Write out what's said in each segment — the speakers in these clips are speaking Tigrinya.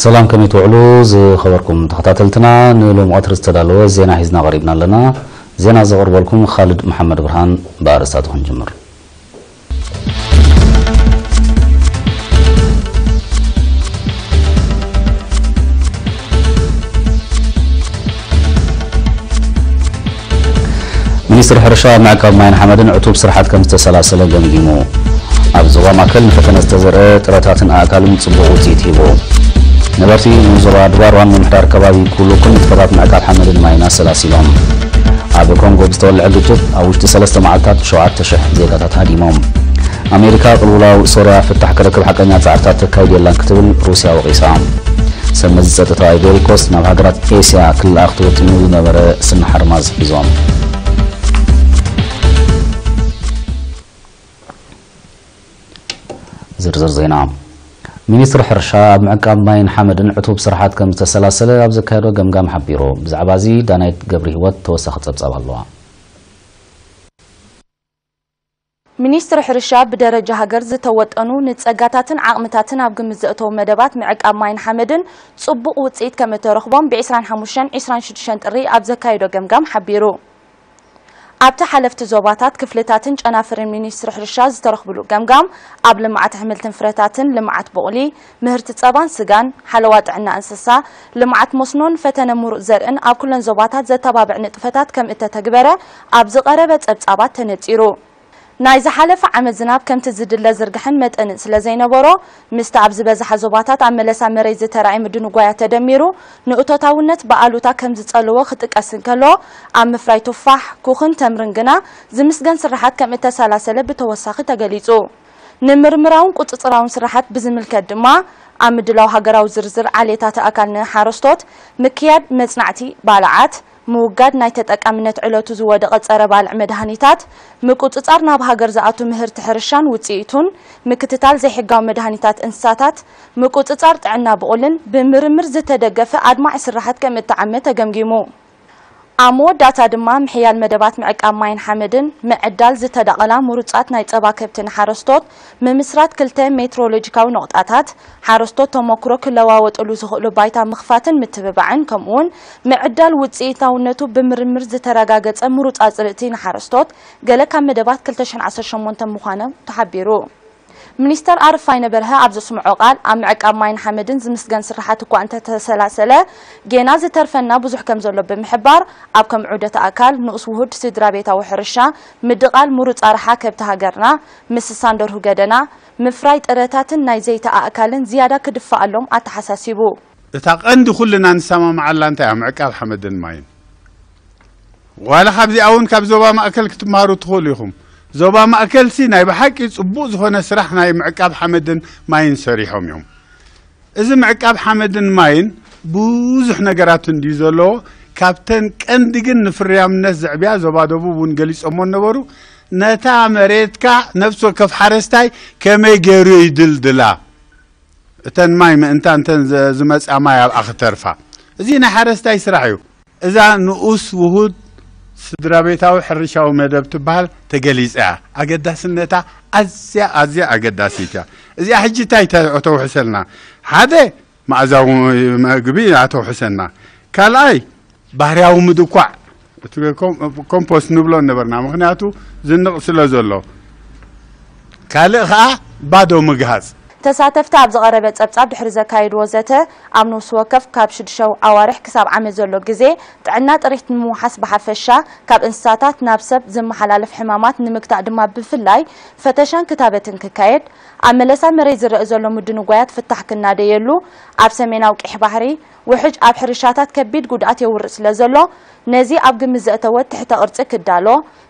ሰላም፣ ከመይ ትውዕሉ ዝኸበርኩም ተኸታተልትና? ንሎሚ ቀትሪ ዝተዳለወ ዜና ሒዝና ቀሪብና ኣለና። ዜና ዘቕርበልኩም ኻልድ መሓመድ ብርሃን። ብኣርእስታቱ ክንጅምር። ሚኒስትሪ ሕርሻ፣ ምዕቃብ ማይን ሓመድን ዕቱብ ስራሓት ከም ዝተሰላሰለ ገምጊሙ። ኣብ ዞባ ማእከል ንፈተነ ዝተዘርአ ጥረታትን ኣእካልን ጽቡቕ ውጽኢት ሂቡ። ነበርቲ ንዞባ ኣድባር ዋና ምምሕዳር ከባቢ ኩሉኩን ንጥፈታት ምዕቃብ ሓመድን ማይን ኣሰላሲሎም። ኣብ ኮንጎ ብዝተወልዐ ግጭት ኣብ ውሽጢ ሰለስተ መዓልታት ሸውዓተ ሽሕ ዜጋታት ሃዲሞም። ኣሜሪካ ቅልውላው ሶርያ ፍታሕ ክረክብ ሓቀኛ ጻዕርታት ተካይድ የላን ክትብል ሩስያ ወቒሳ። ሰብ መዚ ጸጥታ ኣይቮሪ ኮስት ናብ ሃገራት ኤስያ ክልኣኽ ተወጢኑ ዝነበረ ስነ ሓርማዝ ሒዞም። ዝርዝር ዜና። ሚኒስትሪ ሕርሻ ኣብ ምዕቃብ ማይን ሓመድን ዕቱብ ስራሓት ከም ዝተሰላሰለ ኣብ ዘካየዶ ገምጋም ሓቢሩ። ብዛዕባ እዚ ዳናይት ገብረ ህይወት ተወሳኺ ጸብጻብ ኣለዋ። ሚኒስትሪ ሕርሻ ብደረጃ ሃገር ዝተወጠኑ ንጸጋታትን ዓቕምታትን ኣብ ግምት ዘእተዉ መደባት ምዕቃብ ማይን ሓመድን ጽቡቕ ውጽኢት ከም እተረኽቦም ብ ዒስራን ሓሙሽተን ዒስራን ሽዱሽተን ጥሪ ኣብ ዘካየዶ ገምጋም ሓቢሩ። ኣብቲ ሓለፍቲ ዞባታት፣ ክፍልታትን ጨናፍርን ሚኒስትሪ ሕርሻ ዝተረኽብሉ ገምጋም፣ ኣብ ልምዓት ኣሕምልትን ፍረታትን፣ ልምዓት ቡቕሊ፣ ምህርቲ ጸባን ስጋን፣ ሓለዋ ጥዕና እንስሳ፣ ልምዓት መስኖን ፈተነ ምሩጽ ዘርእን ኣብ ኩለን ዞባታት ዘተባብዕ ንጥፈታት ከም እተተግበረ ኣብ ዝቐረበ ጸብጻባት ተነጺሩ። ናይ ዝሓለፈ ዓመት ዝናብ ከምቲ ዝድለ ዝርግሐን መጠንን ስለ ዘይነበሮ፣ ምስቲ ኣብ ዝበዝሓ ዞባታት ኣብ መለሳ መሬት ዝተራእየ ምድንጓያት ተደሚሩ፣ ንእቶታውነት ብኣሉታ ከም ዝጸለዎ ክጥቀስ እንከሎ፣ ኣብ ምፍራይ ቱፋሕ፣ ኩኽን ተምርን ግና ዝምስገን ስርሓት ከም እተሰላሰለ ብተወሳኺ ተገሊጹ። ንምርምራውን ቁጽጽራውን ስርሓት ብዝምልከት ድማ፣ ኣብ ምድላው ሃገራዊ ዝርዝር ዓሌታት ኣእካል ንሓረስቶት፣ ምክያድ መጽናዕቲ ባልዓት፣ ምውጋድ ናይ ተጠቃምነት ዕለቱ ዝወደቐ ጸረ ባልዕ መድሃኒታት፣ ምቁጽጻር ናብ ሃገር ዝኣቱ ምህርቲ ሕርሻን ውጽኢቱን፣ ምክትታል ዘይሕጋዊ መድሃኒታት እንስሳታት፣ ምቁጽጻር ጥዕና ብቑልን ብምርምር ዝተደገፈ ኣድማዒ ስርሓት ከም እተዓመ ተገምጊሙ። ኣብ መወዳእታ ድማ፣ ምሕያል መደባት ምዕቃብ ማይን ሓመድን፣ ምዕዳል ዝተዳቐላ ምሩጻት ናይ ጸባ ከብቲ ንሓረስቶት፣ ምምስራት ክልተ ሜትሮሎጂካዊ ነቑጣታት፣ ሓረስቶት ተመኩሮ ክለዋወጥሉ ዝኽእሉ ባይታ ምኽፋትን ምትብባዕን፣ ከምኡውን ምዕዳል ውጽኢታውነቱ ብምርምር ዝተረጋገጸ ምሩጽ ኣጽርእቲ ንሓረስቶት፣ ገለ ካብ መደባት ክልተ ሽሕን ዓሰርተ ሸሞንተን ምዃኖም ተሓቢሩ። ሚኒስተር ኣረፋይነ በርሀ ኣብ ዘስምዖ ቃል፣ ኣብ ምዕቃብ ማይን ሓመድን ዝምስገን ስርሓት እኳ እንተተሰላሰለ፣ ጌና ዝተርፈና ብዙሕ ከም ዘሎ ብምሕባር፣ ኣብ ከም ዑደት ኣእካል፣ ንኡስ ውሁድ ስድራ ቤታዊ ሕርሻ፣ ምድቓል ምሩጽ ኣርሓ ከብቲ ሃገርና፣ ምስሳን ደርሁ ገደና፣ ምፍራይ ጥረታትን ናይ ዘይቲ ኣእካልን ዝያዳ ክድፈኣሎም ኣተሓሳሲቡ። እታ ቀንዲ ኩልና ንሰማምዓላ እንታይ እያ? ምዕቃብ ሓመድን ማይን። ዋላ ካብዚኣ እውን ካብ ዞባ ማእከል ክትመሃሩ ትኽእሉ ኢኹም። ዞባ ማእከልሲ ናይ ብሓቂ ጽቡቕ ዝኾነ ስራሕ ናይ ምዕቃብ ሓመድን ማይን ሰሪሖም እዮም። እዚ ምዕቃብ ሓመድን ማይን ብዙሕ ነገራት እንድዩ ዘለዎ። ካብተን ቀንዲ ግን ንፍርያምነት ዘዕብያ ዞባ ደቡብ እውን ገሊጾሞ ነበሩ። ነታ መሬትካ ነፍሲ ወከፍ ሓረስታይ ከመይ ገይሩ ይድልድላ? እተን ማይ ምእንታን እተን ዝመፃ ማይ ኣብኣ ክተርፋ። እዚ ናይ ሓረስታይ ስራሕ እዩ። እዛ ንኡስ ውሁድ ስድራ ቤታዊ ሕርሻዊ መደብ ትበሃል ተገሊፃ እያ። ኣገዳስነታ ኣዝያ ኣዝያ ኣገዳሲት እያ። እዚኣ ሕጂ እንታይ ተውሕሰልና? ሓደ መኣዛዊ መግቢ ኣተውሕሰና። ካልኣይ ባህርያዊ ምድኳዕ እቲ ኮምፖስት ንብሎ ነበርና፣ ምኽንያቱ ዝንቕ ስለ ዘሎ። ካልእ ኸኣ ባዶ ምግሃጽ። ተሳተፍቲ ኣብ ዝቐረበ ጸብጻብ ድሕሪ ዘካየድዎ ዘተ፣ ኣብ ነፍሲ ወከፍ ካብ ሽዱሽተ ኣዋርሕ ክሳብ ዓመት ዘሎ ግዜ፣ ጥዕና ጥሪት ንምውሓስ ብሓፈሻ፣ ካብ እንስሳታት ናብ ሰብ ዝመሓላለፍ ሕማማት ንምግታእ ድማ ብፍላይ ፈተሻን ክታበትን ክካየድ፣ ኣብ መለሳ መሬት ዝረኣ ዘሎ ምድንጓያት ፍታሕ ክናደየሉ፣ ኣብ ሰሜናዊ ቀይሕ ባሕሪ፣ ውሕጅ ኣብ ሕርሻታት ከቢድ ጉድኣት የውርድ ስለ ዘሎ፣ ነዚ ኣብ ግምት ዘእተወ ትሕተ ቅርጺ ክዳሎ፣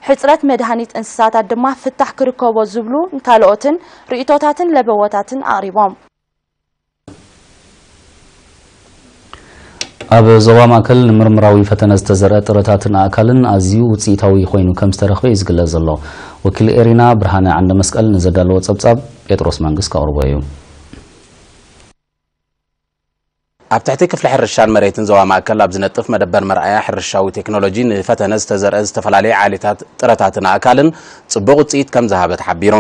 ሕጽረት መድሃኒት እንስሳታት ድማ ፍታሕ ክርከቦ ዝብሉ ካልኦትን ርእይቶታትን ለበወታትን ኣቕሪቦም። ኣብ ዞባ ማእከል ንምርምራዊ ፈተነ ዝተዘርአ ጥረታትን ኣእካልን ኣዝዩ ውጽኢታዊ ኮይኑ ከም ዝተረኽበ እዩ ዝግለጽ ዘሎ። ወኪል ኤሪና ብርሃነ ዓንደመስቀል ንዘዳለዎ ጸብጻብ ጴጥሮስ መንግስ ከቕርቦ እዩ። ኣብ ትሕቲ ክፍሊ ሕርሻን መሬትን ዞባ ማእከል ኣብ ዝነጥፍ መደበር መርኣያ ሕርሻዊ ቴክኖሎጂ ንፈተነ ዝተዘርአ ዝተፈላለየ ዓሌታት ጥረታትን ኣእካልን ጽቡቕ ውጽኢት ከም ዝሃበ ተሓቢሩ።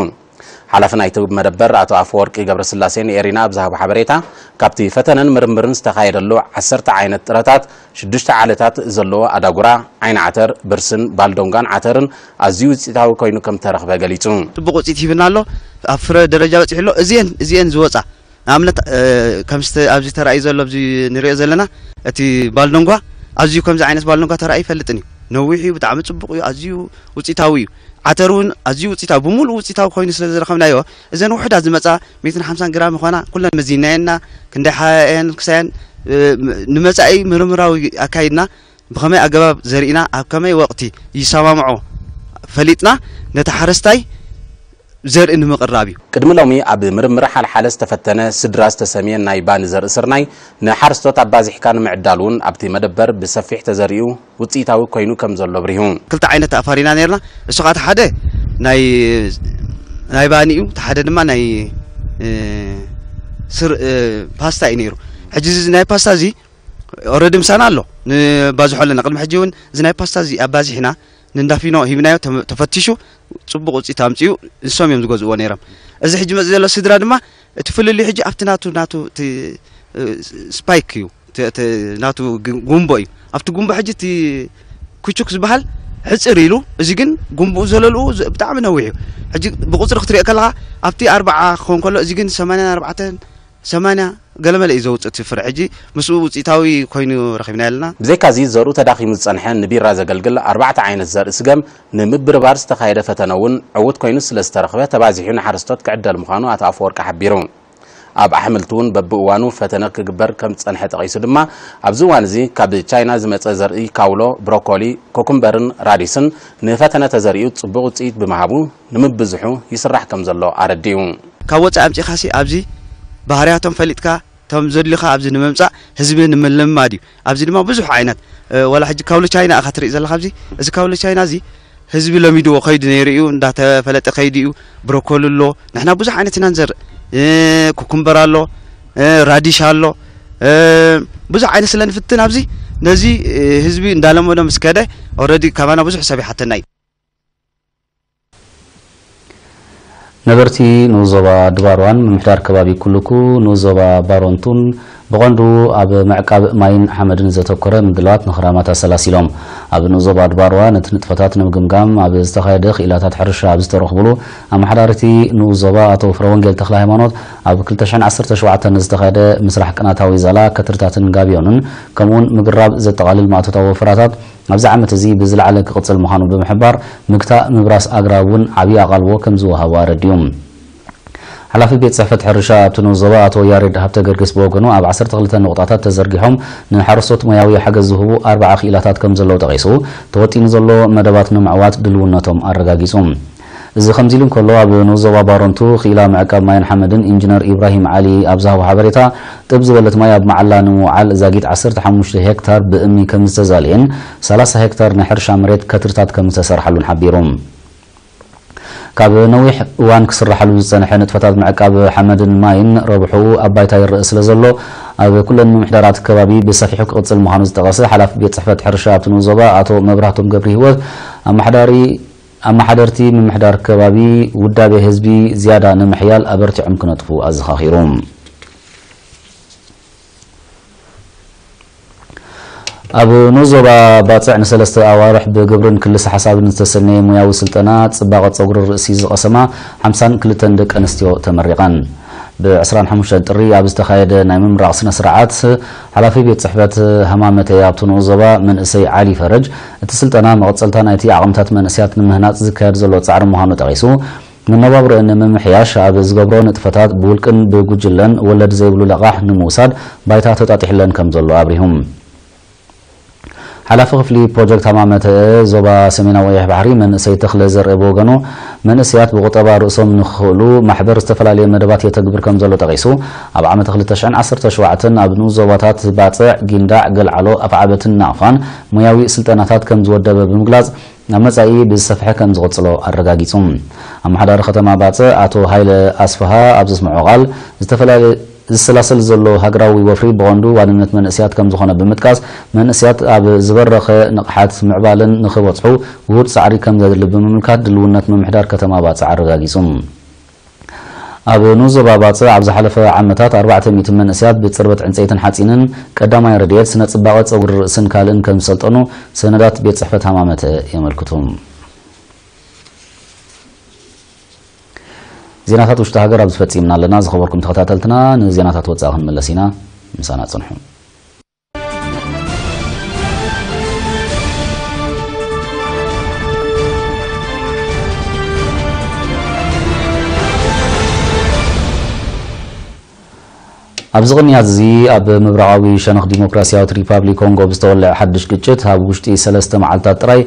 ሓላፊ ናይቲ መደበር ኣቶ ኣፈወርቂ ገብረስላሴ ንኤሪና ኣብ ዝሃቦ ሓበሬታ፣ ካብቲ ፈተነን ምርምርን ዝተኻየደሉ ዓሰርተ ዓይነት ጥረታት ሽዱሽተ ዓሌታት ዘለዎ ኣዳጉራ፣ ዓይኒ ዓተር፣ ብርስን፣ ባልዶንጋን ዓተርን ኣዝዩ ውፅኢታዊ ኮይኑ ከም ተረኽበ ገሊጹ። ጽቡቕ ውጽኢት ሂብና ኣሎ። ኣብ ፍረ ደረጃ በጺሑ ኣሎ። እዚኤን እዚኤን ዝወጻ ንኣብነት፣ እ፣ ከም ዝተ-፣ ኣብዚ ተራእዩ ዘሎ፣ ኣብዚ ንሪኦ ዘለና፣ እቲ ባልዶንጓ ኣዝዩ ከምዚ ዓይነት ባልዶንጓ ተራእዩ ይፈልጥን እዩ። ነዊሕ እዩ፣ ብጣዕሚ ጽቡቕ እዩ፣ ኣዝዩ ውጽኢታዊ እዩ። ዓተር እውን ኣዝዩ ውጽኢታዊ፣ ብምሉእ ውጽኢታዊ ኮይኑ ስለ ዝረኸብናዮ፣ እዘን ውሑዳት ዝመጻ ሚእትን ሓምሳን ግራም ይኾና፣ ኩለን መዚናየና፣ ክንደይ ሓ-፣ እየን ክሳየን፣ እ፣ ም-፣ ንመጻኢ ምርምራዊ ኣካይድና፣ ብኸመይ ኣገባብ ዘሪእና፣ ኣብ ከመይ ወቕቲ ይሰማምዖ ፈሊጥና፣ ነቲ ሓረስታይ ዘርኢ ንምቕራብ እዩ። ቅድሚ ሎሚ ኣብ ምርምር ሓልሓለ ዝተፈተነ ስድራ ዝተሰምየ ናይ ባኒ ዘርኢ ስርናይ ንሓረስቶት ኣባዚሕካ ንምዕዳል እውን ኣብቲ መደበር ብሰፊሕ ተዘሪኡ ውፅኢታዊ ኮይኑ ከም ዘሎ ኣብሪሁ። ክልተ ዓይነት ኣፋሪና ነርና። እሱ ከዓ እቲ ሓደ ናይ፣ ናይ ባኒ እዩ፣ እቲ ሓደ ድማ ናይ፣ እ፣ ስር-፣ እ፣ ፓስታ እዩ ነይሩ። ሕጂ እዚ ናይ ፓስታ እዚ ኦረዲ ምሳና ኣሎ፣ ንባዝሖ ኣለና። ቅድሚ ሕጂ እውን እዚ ናይ ፓስታ እዚ ኣባዚሕና ንእንዳ ፊኖ ሂብናዮ፣ ተመ-፣ ተፈቲሹ ጽቡቕ ውጽኢት ኣምጺኡ፣ ንሶም እዮም ዝገዝእዎ ነይሮም። እዚ ሕጂ መጽእ ዘሎ ስድራ ድማ እቲ ፍልልዩ ሕጂ ኣብቲ ናቱ፣ ናቱ እቲ፣ እ፣ ስፓይክ እዩ፣ እቲ፣ እቲ ናቱ ግ-፣ ጉምቦ እዩ። ኣብቲ ጉምቦ ሕጂ እቲ ኩቹክ ዝበሃል ሕጽር ኢሉ፣ እዚ ግን ጉምብኡ ዘለልኡ ዝ-፣ ብጣዕሚ ነዊሕ እዩ። ሕጂ ብቁጽሪ ክትሪኦ ከለኻ ኣብቲ ኣርብዓ ክኸውን ከሎ፣ እዚ ግን ሰማንያን ኣርባዕተን ሰማንያ ገለመለ እዩ ዘውፅእ እቲ ፍረ። ሕጂ ምስኡ ውፅኢታዊ ኮይኑ ረኺብና ኣለና። ብዘይካዚ ዘርኡ ተዳኺሙ ዝፀንሐ ንቢራ ዘገልግል ኣርባዕተ ዓይነት ዘርኢ ስገም ንምብርባር ዝተኻየደ ፈተነ እውን ዕዉት ኮይኑ ስለ ዝተረኽበ ተባዚሑ ንሓረስቶት ክዕደል ምዃኑ ኣቶ ኣፈወርቂ ሓቢሩ። ኣብ ኣሕምልቲ እውን በብእዋኑ ፈተነ ክግበር ከም ዝፀንሐ ጠቒሱ ድማ ኣብዚ እዋን እዚ ካብ ቻይና ዝመፀ ዘርኢ ካውሎ፣ ብሮኮሊ፣ ኮኩምበርን ራዲስን ንፈተነ ተዘሪኡ ፅቡቕ ውፅኢት ብምሃቡ ንምብዝሑ ይስራሕ ከም ዘሎ ኣረዲኡ። ካብ ወፃኢ ኣምፂእኻሲ ኣብዚ ባህርያቶም ፈሊጥካ እቶም ዘድልዩኻ ኣብዚ ንምምፃእ ህዝቢ ንምልምማድ እዩ። ኣብዚ ድማ ብዙሕ ዓይነት፣ እ፣ ዋላ ሕጂ ካውሎ ቻይና ኢኻ ትርኢ ዘለኻ ኣብዚ። እዚ ካውሎ ቻይና እዚ ህዝቢ ለሚድዎ ከይዱ ነይሩ እዩ፣ እንዳተፈለጠ ከይዱ እዩ። ብሮኮሊ ኣሎ፣ ንሕና ብዙሕ ዓይነት ኢና ንዘርእ። እ፣ ኩኩምበር ኣሎ፣ እ፣ ራዲሽ ኣሎ፣ እ፣ ብዙሕ ዓይነት ስለ ንፍትን ኣብዚ ነዚ፣ እ፣ ህዝቢ እንዳለመዶ ምስ ከደ ኦረዲ ካባና ብዙሕ ሰብ ይሓተና እዩ። ነበርቲ ንኡስ ዞባ ድባርዋን ምምሕዳር ከባቢ ኩልኩ ንኡስ ዞባ ባሮንቱን ብቐንዱ ኣብ ምዕቃብ ማይን ሓመድን ዘተኮረ ምድላዋት ንኽራማት ኣሰላሲሎም። ኣብ ንኡስ ዞባ ድባርዋ ነቲ ንጥፈታት ንምግምጋም ኣብ ዝተኻየደ ክኢላታት ሕርሻ ኣብ ዝተረኽቡሉ ኣመሓዳሪቲ ንኡስ ዞባ ኣቶ ፍረወንጌል ተኽለ ሃይማኖት ኣብ ክልተ ሽሕን ዓሰርተ ሸውዓተን ዝተኻየደ ምስራሕ ቅናታዊ ዛላ ከትርታትን ጋብዮንን ከምኡውን ምግራብ ዘጠቓልል ማእቶታዊ ወፈራታት ኣብዚ ዓመት እዚ ብዝለዓለ ክቕጽል ምዃኑ ብምሕባር፣ ምግታእ ምብራስ ኣግራብ እውን ዓብዪ ኣቓልቦ ከም ዝወሃቦ ኣረዲኡ። ሓላፊ ቤት ጽሕፈት ሕርሻ ኣብቲ ንኡስ ዞባ ኣቶ ያሬድ ሃብተ ገርግስ ብወገኑ፣ ኣብ ዓሰርተ ክልተ ነቑጣታት ተዘርጊሖም ንሓረስቶት ሞያዊ ሓገዝ ዝህቡ ኣርብዓ ክኢላታት ከም ዘለዉ ጠቒሱ፣ ተወጢኑ ዘሎ መደባት ንምዕዋት ድልውነቶም ኣረጋጊጹ። እዚ ከምዚ ኢሉ እንከሎ፣ ኣብ ንኡስ ዞባ ባረንቱ ክኢላ ምዕቃብ ማይን ሓመድን ኢንጂነር ኢብራሂም ዓሊ ኣብ ዝሃቦ ሓበሬታ፣ ጥብ ዝበለት ማይ ኣብ መዓላ ንምውዓል ዛጊት ዓሰርተ ሓሙሽተ ሄክታር ብእምኒ ከም ዝተዛልየን ሰላሳ ሄክታር ናይ ሕርሻ መሬት ከትርታት ከም ዝተሰርሓሉን ሓቢሩ። ካብ ነዊሕ እዋን ክስርሓሉ ዝጸንሐ ንጥፈታት ምዕቃብ ሓመድን ማይን ረብሕኡ ኣብ ባይታ ይረአ ስለ ዘሎ፣ ኣብ ኩለን ምምሕዳራት ከባቢ ብሰፊሑ ክቕጽል ምዃኑ ዝጠቐሰ ሓላፊ ቤት ጽሕፈት ሕርሻ ኣብቲ ንኡስ ዞባ ኣቶ መብራህቶም ገብረ ህይወት፣ ኣመሓዳሪ ኣመሓደርቲ ምምሕዳር ከባቢ ውዳቤ ህዝቢ ዝያዳ ንምሕያል ኣበርቲዖም ክነጥፉ ኣዘኻኺሩ። ኣብ ንኡስ ዞባ ባጽዕ ንሰለስተ ኣዋርሕ ብግብርን ክልሰ ሓሳብን ዝተሰነየ ሞያዊ ስልጠና ጽባቐ ጸጉሪ ርእሲ ዝቐሰማ ሓምሳን ክልተን ደቂ ኣንስትዮ ተመሪቐን። ብ ዕስራን ሓሙሽተን ጥሪ ኣብ ዝተኻየደ ናይ ምምራቕ ስነ ስርዓት፣ ሓላፊ ቤት ጽሕፈት ሃማመተ ኣብቲ ንኡስ ዞባ መንእሰይ ዓሊ ፈረጅ፣ እቲ ስልጠና መቐጸልታ ናይቲ ዓቕምታት መንእሰያት ንምህናጽ ዝካየድ ዘሎ ጻዕሪ ምዃኑ ጠቒሱ፣ መነባብሮአን ንምምሕያሽ ኣብ ዝገብሮ ንጥፈታት ብውልቅን ብጉጅለን ወለድ ዘይብሉ ለቓሕ ንምውሳድ ባይታ ተጣጢሕለን ከም ዘሎ ኣብሪሁ። ሓላፊ ክፍሊ ፕሮጀክት ሃማመተ ዞባ ሰሜናዊ ቀይሕ ባሕሪ መንእሰይ ተኽለ ዘርእ ብወገኑ፣ መንእሰያት ብቁጠባ ርእሶም ንኽኽእሉ ማሕበር ዝተፈላለየ መደባት የተግብር ከም ዘሎ ጠቒሱ፣ ኣብ ዓመት ክልተ ሽሕን ዓሰርተ ሸውዓተን ኣብ ንኡስ ዞባታት ባጽዕ፣ ጊንዳዕ፣ ገልዓሎ፣ ኣፍዓበትን ናቕፋን ሞያዊ ስልጠናታት ከም ዝወደበ ብምግላጽ፣ ኣብ መጻኢ ብዝሰፍሐ ከም ዝቕጽሎ ኣረጋጊጹ። ኣመሓዳሪ ከተማ ባጽዕ ኣቶ ሃይለ ኣስፍሃ ኣብ ዘስምዖ ቃል፣ ዝተፈላለየ ዝሰላሰል ዘሎ ሃገራዊ ወፍሪ ብቐንዱ ዋንነት መንእሰያት ከም ዝኾነ ብምጥቃስ፣ መንእሰያት ኣብ ዝበረኸ ንቕሓት ምዕባለን ንኽበጽሑ ውሁድ ጻዕሪ ከም ዘድሊ ብምምልካት፣ ድልውነት ምምሕዳር ከተማ ባጽዕ ኣረጋጊጹ። ኣብ ኑዞባ ባጽዕ ኣብ ዝሓለፈ ዓመታት ኣርባዕተ ሚእቲ መንእሰያት ብጽርበት ዕንጸይትን ሓጺንን፣ ቀዳማይ ረድኤት፣ ስነ ጽባቐ ጸጉሪ ርእስን ካልእን ከም ዝሰልጠኑ ሰነዳት ቤት ጽሕፈት ሃማመተ የመልክቱ። ዜናታት ውሽጢ ሃገር ኣብዚ ፈጺምና ኣለና። ዝኸበርኩም ተኸታተልትና፣ ንዜናታት ወጻኢ ክንምለስ ኢና። ምሳና ጽንሑ። ኣብዚ ቅንያት እዚ፣ ኣብ ምብራቓዊ ሸነኽ ዲሞክራሲያዊት ሪፓብሊክ ኮንጎ ብዝተወልዐ ሓድሽ ግጭት፣ ኣብ ውሽጢ ሰለስተ መዓልታት ጥራይ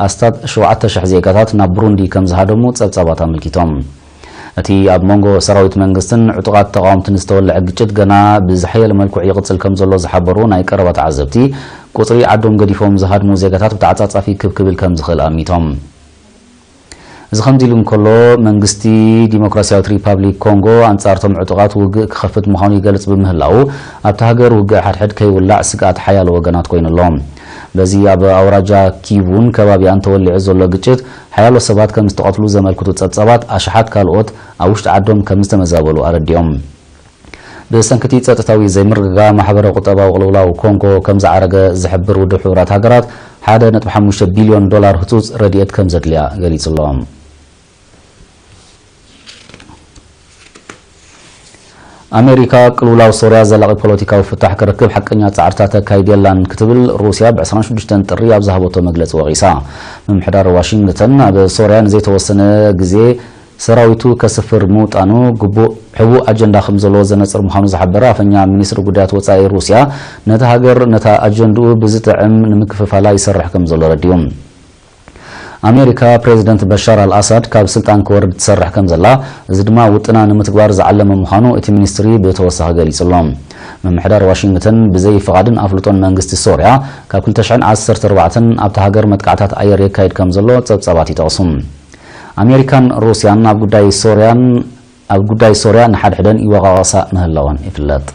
ኣስታት ሸውዓተ ሽሕ ዜጋታት ናብ ብሩንዲ ከም ዝሃደሙ ጸብጻባት ኣመልኪቶም። እቲ ኣብ መንጎ ሰራዊት መንግስትን ዕጡቓት ተቓወምትን ዝተወልዐ ግጭት ገና ብዝሓየለ መልክዑ ይቕጽል ከም ዘሎ ዝሓበሩ ናይ ቀረባ ተዓዘብቲ፣ ቁጽሪ ዓዶም ገዲፎም ዝሃድሙ ዜጋታት ብተዓጻጻፊ ክብ ክብል ከም ዝኽእል ኣሚቶም። እዚ ከምዚ ኢሉ እንከሎ፣ መንግስቲ ዲሞክራሲያዊት ሪፓብሊክ ኮንጎ ኣንጻርቶም ዕጡቓት ውግእ ክኸፍት ምዃኑ ይገልጽ ብምህላው፣ ኣብታ ሃገር ውግእ ሓድሕድ ከይውላዕ ስግኣት ሓያሎ ወገናት ኮይኑ ኣሎ። በዚ ኣብ ኣውራጃ ኪቡን ከባቢኣን ተወሊዑ ዘሎ ግጭት፣ ሓያሎ ሰባት ከም ዝተቐትሉ ዘመልክቱ ጸብጻባት፣ ኣሽሓት ካልኦት ኣብ ውሽጢ ዓዶም ከም ዝተመዛበሉ ኣረዲኦም። ብሰንክቲ ጸጥታዊ ዘይምርግጋእ፣ ማሕበረ ቁጠባዊ ቅልውላው ኮንጎ ከም ዝዓረገ ዝሕብር ውድብ ሕቡራት ሃገራት፣ ሓደ ነጥቢ ሓሙሽተ ቢልዮን ዶላር ህጹጽ ረድኤት ከም ዘድልያ ገሊጹ ኣሎ። ኣሜሪካ፣ ቅልውላው ሶርያ ዘላቒ ፖለቲካዊ ፍታሕ ክረክብ ሓቀኛ ጻዕርታት ተካይድ የላን ክትብል ሩስያ ብ ዕስራን ሽዱሽተን ጥሪ ኣብ ዝሃበቶ መግለጺ ወቒሳ። ምምሕዳር ዋሽንግተን ኣብ ሶርያ ንዘይተወሰነ ግዜ ሰራዊቱ ከስፍር ምውጣኑ ግቡእ ሕቡእ ኣጀንዳ ከም ዘለዎ ዘነጽር ምዃኑ ዝሓበረ ኣፈኛ ሚኒስትሪ ጉዳያት ወጻኢ ሩስያ፣ ነቲ ሃገር ነታ ኣጀንድኡ ብዝጥዕም ንምክፍፋላ ይሰርሕ ከም ዘሎ ረዲኡ። ኣሜሪካ፣ ፕሬዚደንት በሻር ኣልኣሳድ ካብ ስልጣን ክወርድ ትሰርሕ ከም ዘላ፣ እዚ ድማ ውጥና ንምትግባር ዝዓለመ ምዃኑ እቲ ሚኒስትሪ ብተወሳኺ ገሊጹ ኣሎ። ምምሕዳር ዋሽንግተን ብዘይ ፍቓድን ኣፍልጦን መንግስቲ ሶርያ፣ ካብ ክልተ ሽሕን ዓሰርተ ኣርባዕተን ኣብታ ሃገር መጥቃዕታት ኣየር የካይድ ከም ዘሎ ጸብጻባት ይጠቕሱ። ኣሜሪካን ሩስያን ኣብ ጉዳይ ሶርያን፣ ኣብ ጉዳይ ሶርያ ንሓድሕደን ይወቓቐሳ ምህላወን ይፍለጥ።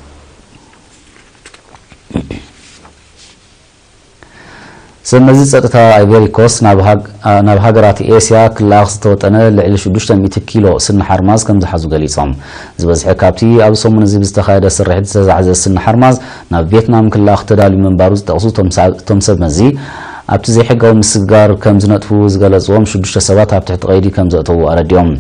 ሰብ መዚ ጸጥታ ኣይቨሪ ኮስት ናብ ሃግ-፣ ናብ ሃገራት ኤስያ ክለኣኽ ዝተወጠነ ልዕሊ ሽዱሽተ ሚእቲ ኪሎ ስኒ ሓርማዝ ከም ዝሓዙ ገሊጾም። ዝበዝሐ ካብቲ ኣብዚ ሰሙን እዚ ብዝተኻየደ ስርሒት ዝተዛሕዘ ስኒ ሓርማዝ ናብ ቪየትናም ክለኣኽ ተዳልዩ ምንባሩ ዝጠቕሱ እቶም ሳ-፣ እቶም ሰብ መዚ፣ ኣብቲ ዘይሕጋዊ ምስግጋር ከም ዝነጥፉ ዝገለጽዎም ሽዱሽተ ሰባት ኣብ ትሕቲ ቀይዲ ከም ዘእተዉ ኣረዲኦም።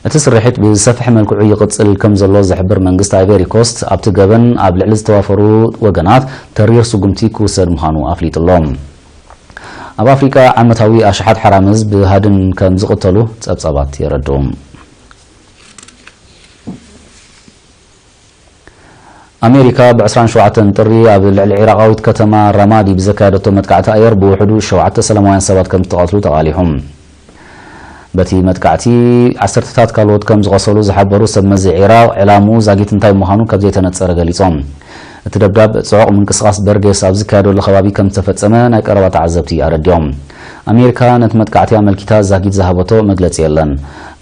እቲ ስርሒት ብዝሰፍሐ መልክዑ ይቕጽል ከም ዘሎ ዝሕብር መንግስቲ ኣይቨሪ ኮስት፣ ኣብቲ ገበን ኣብ ልዕሊ ዝተዋፈሩ ወገናት ተሪር ስጉምቲ ክውሰድ ምዃኑ ኣፍሊጡ ኣሎ። ኣብ ኣፍሪቃ ዓመታዊ ኣሽሓት ሓራምዝ ብሃድን ከም ዝቕተሉ ጸብጻባት የረድኡ። ኣሜሪካ ብ ዕስራን ሸውዓተን ጥሪ ኣብ ልዕሊ ዒራቓዊት ከተማ ራማዲ ብዘካየደቶ መጥቃዕቲ ኣየር ብውሕዱ ሸውዓተ ሰላማውያን ሰባት ከም ዝተቐትሉ ተቓሊሑ። በቲ መጥቃዕቲ ዓሰርተታት ካልኦት ከም ዝቖሰሉ ዝሓበሩ ሰብ መዚ ዒራቕ፣ ዕላምኡ ዛጊት እንታይ ምዃኑ ከም ዘይተነጸረ ገሊጾም። እቲ ደብዳብ ጽዑቕ ምንቅስቓስ በርጌስ ኣብ ዝካየደሉ ከባቢ ከም ዝተፈጸመ ናይ ቀረባ ተዓዘብቲ ኣረዲኦም። ኣሜሪካ ነቲ መጥቃዕቲ ኣመልኪታ ዛጊት ዝሃበቶ መግለጺ የለን።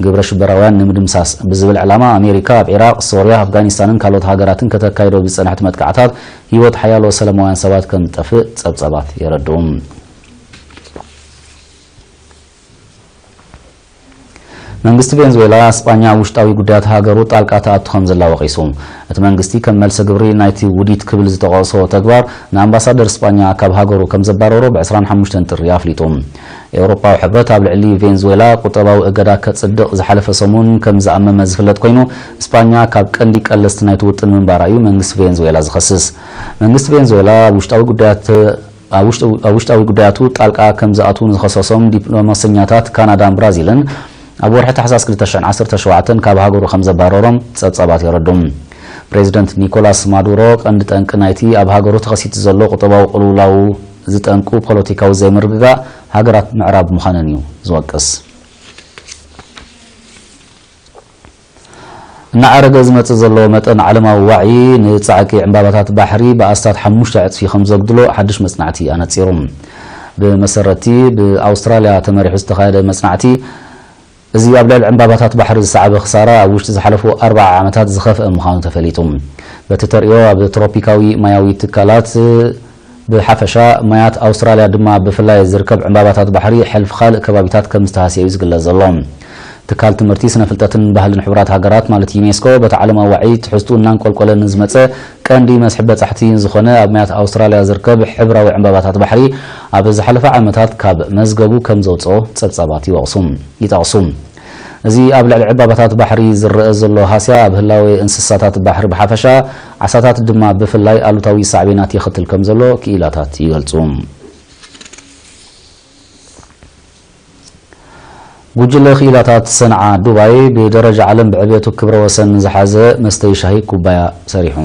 ግብረ ሽበራውያን ንምድምሳስ ብዝብል ዕላማ ኣሜሪካ ኣብ ዒራቕ፣ ሶርያ፣ ኣፍጋኒስታንን ካልኦት ሃገራትን ከተካይዶ ብዝጸንሐት መጥቃዕታት ህይወት ሓያሎ ሰላማውያን ሰባት ከም ዝጠፍእ ጸብጻባት የረድኡ። መንግስቲ ቬንዙዌላ፣ ስጳኛ ኣብ ውሽጣዊ ጉዳያት ሃገሩ ጣልቃ ትኣቱ ከም ዘላ ወቒሱ። እቲ መንግስቲ ከም መልሰ ግብሪ ናይቲ ውዲት ክብል ዝጠቐሶ ተግባር ንኣምባሳደር ስጳኛ ካብ ሃገሩ ከም ዘባረሮ ብ ዕስራን ሓሙሽተን ጥሪ ኣፍሊጡ። ኤውሮጳዊ ሕብረት ኣብ ልዕሊ ቬንዙዌላ ቁጠባዊ እገዳ ከጽድቕ ዝሓለፈ ሰሙን ከም ዝኣመመ ዝፍለጥ ኮይኑ፣ ስጳኛ ካብ ቀንዲ ቀለስቲ ናይቲ ውጥን ምንባራ እዩ መንግስቲ ቬንዙዌላ ዝኸስስ። መንግስቲ ቬንዙዌላ ኣብ ውሽጣዊ ጉዳያት ኣብ ውሽጢ-፣ ኣብ ውሽጣዊ ጉዳያቱ ጣልቃ ከም ዝኣትዉ ንዝኸሰሶም ዲፕሎማሰኛታት ካናዳን ብራዚልን ኣብ ወርሒ ታሕሳስ ክልተ ሽሕን ዓሰርተ ሸውዓተን ካብ ሃገሩ ከም ዘባረሮም ጸብጻባት የረዱ። ፕሬዚደንት ኒኮላስ ማዱሮ ቀንዲ ጠንቂ ናይቲ ኣብ ሃገሩ ተኸሲቱ ዘሎ ቁጠባዊ ቅልውላው ዝጠንቁ ፖለቲካዊ ዘይምርግጋእ ሃገራት ምዕራብ ምዃነን እዩ ዝወቅስ። እናዓረገ ዝመጽእ ዘሎ መጠን ዓለማዊ ዋዒ ንጻዕቂ ዕምባባታት ባሕሪ ብኣስታት ሓሙሽተ ዕጽፊ ከም ዘጉድሎ ሓድሽ መጽናዕቲ ኣነጺሩ። ብመሰረትቲ ብኣውስትራልያ ተመሪሑ ዝተኻየደ መጽናዕቲ፣ እዚ ኣብ ልዕሊ ዕምባባታት ባሕሪ ዝሰዓበ ክሳራ ኣብ ውሽጢ ዝሓለፉ ኣርብዓ ዓመታት ዝኸፍአ ምዃኑ ተፈሊጡ። በቲ ተርእዮ፣ ኣብ ትሮፒካዊ ማያዊ ትካላት ብሓፈሻ፣ ማያት ኣውስትራልያ ድማ ብፍላይ ዝርከብ ዕምባባታት ባሕሪ ሕልፊ ካልእ ከባቢታት ከም ዝተሃስየ እዩ ዝግለጽ ዘሎ። ትካል ትምህርቲ፣ ስነ ፍልጠትን ባህልን ሕቡራት ሃገራት ማለት ዩኔስኮ በቲ ዓለማዊ ዋዒ ትሕዝቱ እናንቆልቆለ ንዝመጸ ቀንዲ መስሕብ በጻሕቲ ዝኾነ ኣብ ማያት ኣውስትራልያ ዝርከብ ሕብራዊ ዕምባባታት ባሕሪ ኣብ ዝሓለፈ ዓመታት ካብ መዝገቡ ከም ዘውጽኦ ጸብጻባት ይወቕሱ፣ ይጠቕሱ። እዚ ኣብ ልዕሊ ዕምባባታት ባሕሪ ዝረአ ዘሎ ሃስያ ኣብ ህላዌ እንስሳታት ባሕሪ ብሓፈሻ፣ ዓሳታት ድማ ብፍላይ ኣሉታዊ ሳዕቤናት የኽትል ከም ዘሎ ክኢላታት ይገልጹ። ጉጅለ ክኢላታት ሰንዓ ዱባይ ብደረጃ ዓለም ብዕብየቱ ክብረ ወሰን ዝሓዘ መስተይ ሻሂ ኩባያ ሰሪሑ።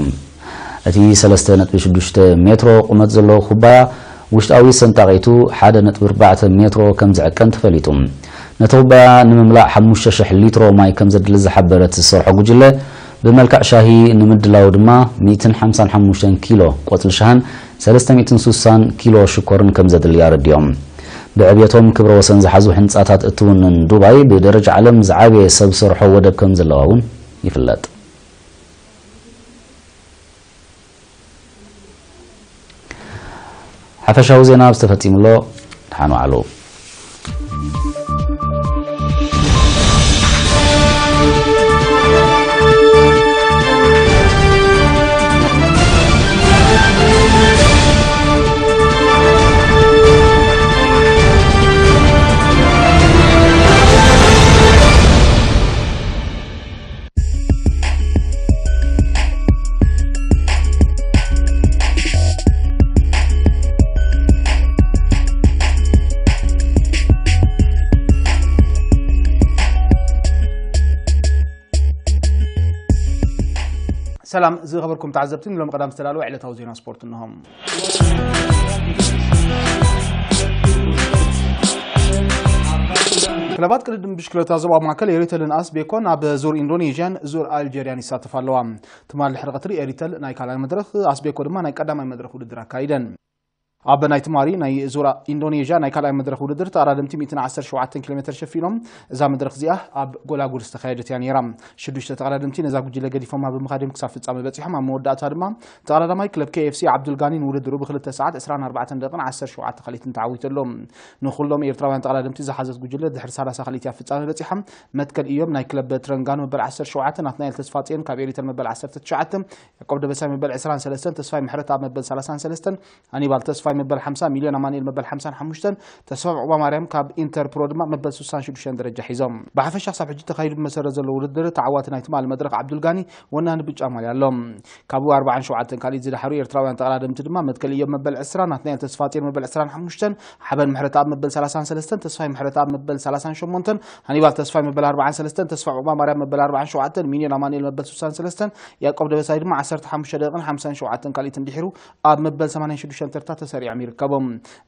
እቲ ሰለስተ ነጥቢ ሽዱሽተ ሜትሮ ቁመት ዘለዎ ኩባያ ውሽጣዊ ሰንጣቂቱ ሓደ ነጥቢ ኣርባዕተ ሜትሮ ከም ዝዕቀን ተፈሊጡ። ነቲ ኩባያ ንምምላእ ሓሙሽተ ሽሕ ሊትሮ ማይ ከም ዘድሊ ዝሓበረ እቲ ዝሰርሖ ጉጅለ፣ ብመልክዕ ሻሂ ንምድላው ድማ ሚእትን ሓምሳን ሓሙሽተን ኪሎ ቆጽሊ ሻህን ሰለስተ ሚእትን ስሳን ኪሎ ሽኮርን ከም ዘድሊ ኣረዲኦም። ብዕብየቶም ክብረ ወሰን ዝሓዙ ህንጻታት እትውንን ዱባይ ብደረጃ ዓለም ዝዓበየ ሰብ ሰርሖ ወደብ ከም ዘለዋ እውን ይፍለጥ። ሓፈሻዊ ዜና ኣብዚ ተፈጺሙ ኣሎ። ደሓን ዋዕሉ። ሰላም ዝኸበርኩም ተዓዘብቲ፣ ንሎሚ ቀዳም ዝተዳለወ ዕለታዊ ዜና ስፖርት እንሆ። ክለባት ቅድድም ብሽክለታ ዞባ ማእከል ኤሪተልን ኣስቤኮን ኣብ ዙር ኢንዶኔዥያን ዙር ኣልጀርያን ይሳተፋ ኣለዋ። ትማሊ ድሕሪ ቀትሪ ኤሪተል ናይ ካልኣይ መድረኽ፣ ኣስቤኮ ድማ ናይ ቀዳማይ መድረኽ ውድድር ኣካይደን። ኣብ ናይ ትማሊ ናይ ዙር ኢንዶኔዥያ ናይ ካልኣይ መድረኽ ውድድር፣ ተቐዳደምቲ ሚእትን ዓሰርተ ሸውዓተን ኪሎ ሜትር ሸፊኖም። እዛ መድረኽ እዚኣ ኣብ ጎላጉል ዝተኻየደት እያ ነይራ። ሽዱሽተ ተቐዳደምቲ ነዛ ጉጅለ ገዲፎማ ብምኻድ እዮም ክሳብ ፍጻመ በጺሖም። ኣብ መወዳእታ ድማ ተቐዳዳማይ ክለብ ኬ ኤፍ ሲ ዓብዱልጋኒ ንውድድሩ ብክልተ ሰዓት ዕስራን ኣርባዕተን ደቂቕን ዓሰርተ ሸውዓተ ካልኢትን ተዓዊቱ ኣሎ። ንኹሎም ኤርትራውያን ተቐዳደምቲ ዝሓዘት ጉጅለ ድሕሪ ሰላሳ ካልኢት እያ ፍጻመ በጺሓ። መትከል እዮም ናይ ክለብ ትረንጋኑ መበል ዓሰርተ ሸውዓተ፣ ናትናኤል ተስፋጽዮን ካብ ኤሪተል መበል ዓሰርተ ትሽዓተ፣ ያዕቆብ ደበሳይ መበል ዕስራን ሰለስተን፣ ተስፋይ ምሕረት ኣብ መበል ሰላሳን ሰለስተን፣ ሃኒባል ተስፋይ መበል ሓምሳ፣ ሚልዮን ኣማኑኤል መበል ሓምሳን ሓሙሽተን፣ ተስፋ ዑቕባማርያም ካብ ኢንተር ፕሮ ድማ መበል ስሳን ሽዱሽተን ደረጃ ሒዞም። ብሓፈሻ ክሳብ ሕጂ ተኻይዱ ብመሰረት ዘሎ ውድድር ተዓዋቲ ናይ ትማሊ መድረኽ ዓብዱልጋኒ ወናኒ ብጫ ማልያ ኣሎ። ካብኡ ኣርባዓን ሸውዓተን ካልኢት ዝደሓሩ ኤርትራውያን ተቐዳደምቲ ድማ መትከል እዮም መበል ዕስራ፣ ናትናኤል ተስፋጽዮን መበል ዕስራን ሓሙሽተን፣ ሓበን ምሕረተኣብ መበል ሰላሳን ሰለስተን፣ ተስፋይ ምሕረተኣብ መበል ሰላሳን ሸሞንተን፣ ሃኒባል ተስፋይ መበል ኣርባዓን ሰለስተን፣ ተስፋ ዑቕባማርያም መበል ኣርባዓን ሸውዓተን፣ ሚልዮን ኣማኑኤል መበል ስሳን ሰለስተን፣ ያዕቆብ ደበሳይ ድማ ዓሰርተ ሓሙሽተ ደቂቕን ሓምሳን ሸውዓተን ካልኢትን ድሒሩ ኣብ መበል ሰማንያን ሽዱሽተን ተርታ ተሰሪዖም ይርከቡ።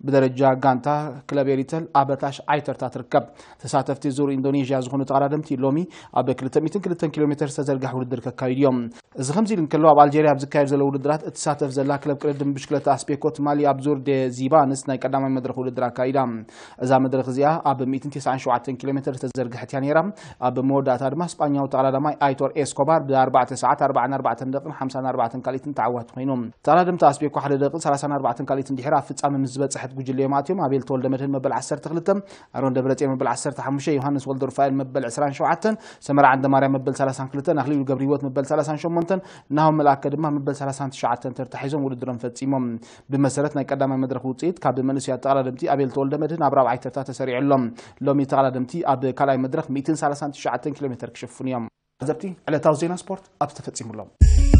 ብደረጃ ጋንታ፣ ክለብ ኤሪተል ኣብ ታሽዓይ ተርታ ትርከብ። ተሳተፍቲ ዙር ኢንዶኔዥያ ዝኾኑ ተቐዳደምቲ ሎሚ ኣብ ክልተ ሚእትን ክልተን ኪሎ ሜትር ዝተዘርግሐ ውድድር ከካይዱ እዮም። እዚ ከምዚ ኢሉ እንከሎ፣ ኣብ ኣልጀርያ ኣብ ዝካየድ ዘሎ ውድድራት እትሳተፍ ዘላ ክለብ ቅድድም ብሽክለታ ኣስቤኮ ትማሊ ኣብ ዙር ዴ ዚባንስ ናይ ቀዳማይ መድረኽ ውድድር ኣካይዳ። እዛ መድረኽ እዚኣ ኣብ ሚእትን ተስዓን ሸውዓተን ኪሎ ሜትር ዝተዘርግሐት እያ ነይራ። ኣብ መወዳእታ ድማ ስጳኛዊ ተቐዳዳማይ ኣይቶር ኤስኮባር ብኣርባዕተ ሰዓት ኣርባዓን ኣርባዕተን ደቂቕን ሓምሳን ኣርባዕተን ካልኢትን ተዓዋቲ ኮይኑ። ተቐዳደምቲ ኣስቤኮ ሓደ ደቂቕን ሰላሳን ኣርባዕተን ካልኢትን ድሒራ ኣብ ፍጻመ ምስ ዝበጽሐት ጉጅለ እዮም ኣትዮም። ኣቤል ተወልደ መድህን መበል ዓሰርተ ክልተ፣ ኣሮን ደብረጽዮን መበል ዓሰርተ ሓሙሽተ፣ ዮሃንስ ወልደ ሩፋኤል መበል ዕስራን ሸውዓተን፣ ሰመራ ዓንደማርያም መበል ሰላሳን ክልተን፣ ኣኽሊሉ ገብረህይወት መበል ሰላሳን ሸሞንተን፣ ናሆም መልኣከ ድማ መበል ሰላሳን ትሽዓተን ተርታ ሒዞም ውድድሮም ፈጺሞም። ብመሰረት ናይ ቀዳማይ መድረኽ ውጽኢት፣ ካብ መንእሰያት ተቐዳደምቲ ኣቤል ተወልደ መድህን ኣብ ራብዓይ ተርታ ተሰሪዑ ኣሎ። ሎሚ ተቐዳደምቲ ኣብ ካልኣይ መድረኽ ሚእትን ሰላሳን ትሽዓተን ኪሎ ሜትር ክሽፍኑ እዮም። ዘብቲ ዕለታዊ ዜና ስፖርት ኣብዚ ተፈጺሙ ኣሎ።